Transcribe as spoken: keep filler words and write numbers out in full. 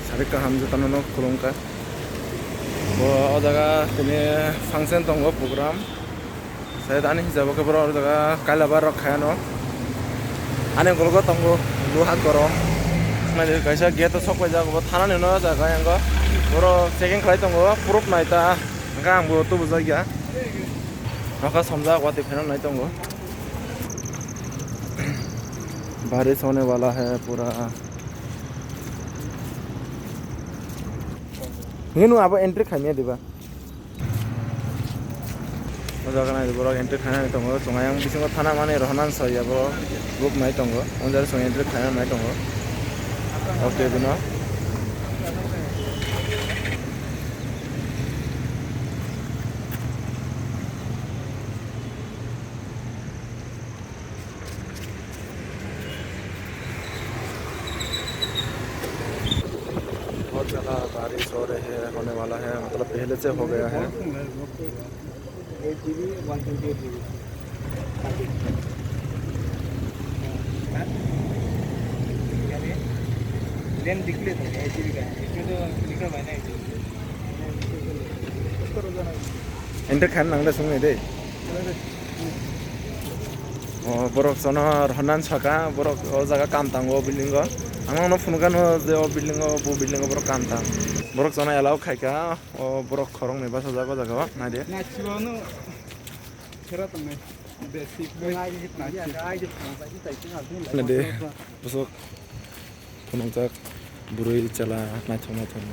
Sarik kaham jotono no khulumkha. Bo o jaga tini function tongo, program. Sai ani hisabo khe borok o jaga kaila bar rok khaiyano. Ani golgo tongo luha korom. Naidi kaisa gate o sok paijak, bo thanani no jaga yango. Borok checking khlai tongo, proof nai ta. Hwnkhe ang bo tubujak ya. Nokha somjak, watwi phaina nai tongo. Baris hone wala hai pura. Hino abo entry khaimya diba? O jaga nai borok entry khainani tongo, chwng ayang bisingo thana mani rohornani soi abo book nai tongo, o jaga chwng entry khainani nai tongo. Okay, bino. बहुत ज्यादा बारिश हो रही है, होने वाला है, मतलब पहले से हो गया है। Eight GB one twenty eight GB. लेन दिख लेते हैं एट जीबी का, इसमें तो लिखा हुआ है ना eight GB. Enter khan nang da sung de. O borok sono rohornani saka, borok o jaga kam tango o building o. Ang no phunukha no je o building o, bo building o borok kam tang. Borok sono allow khaika, o borok khoroknwi bachajak o jaga o, naidi. Nachiwano khera tongnai. Basic. Naidi. Bosok phunukjak bwrwi chwla naithok naithok.